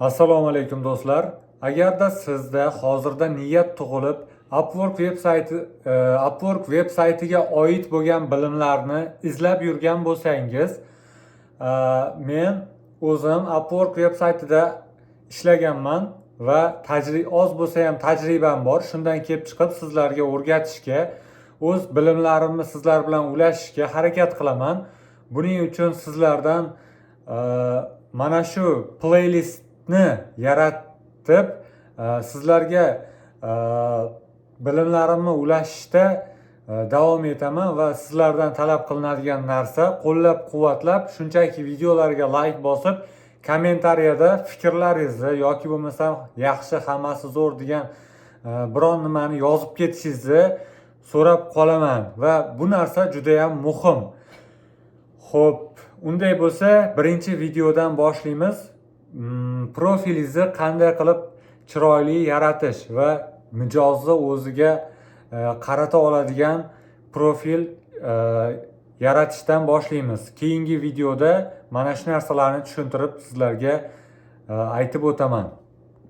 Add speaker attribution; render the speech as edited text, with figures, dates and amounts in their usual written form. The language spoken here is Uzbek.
Speaker 1: Assalomu alaykum, do'stlar. Agarda sizda hozirda niyat tug'ilib, Upwork veb saytiga oid bo'lgan bilimlarni izlab yurgan bo'lsangiz, men o'zim Upwork veb saytida ishlaganman va oz bo'lsa ham tajribam bor. Shundan kelib chiqib, sizlarga o'rgatishga, o'z bilimlarimni sizlar bilan ulashishga harakat qilaman. Buning uchun sizlardan mana shu playlistni yaratib, sizlarga bilimlarimni ulashishda davom etaman va sizlardan talab qilinadigan narsa qo'llab quvvatlab, shunchaki videolarga layk bosib, kommentariyada fikrlaringizni yoki bo'lmasam "Yaxshi, hammasi zo'r" degan biron nimani yozib ketishingizni so'rab qolaman va bu narsa judayam muhim. Xo'p, unday bo'lsa, birinchi videodan boshlaymiz. Profilingizni qanday qilib chiroyli yaratish va mijozni o'ziga qarata oladigan profil yaratishdan boshlaymiz. Keyingi videoda mana shu narsalarni tushuntirib, sizlarga aytib o'taman.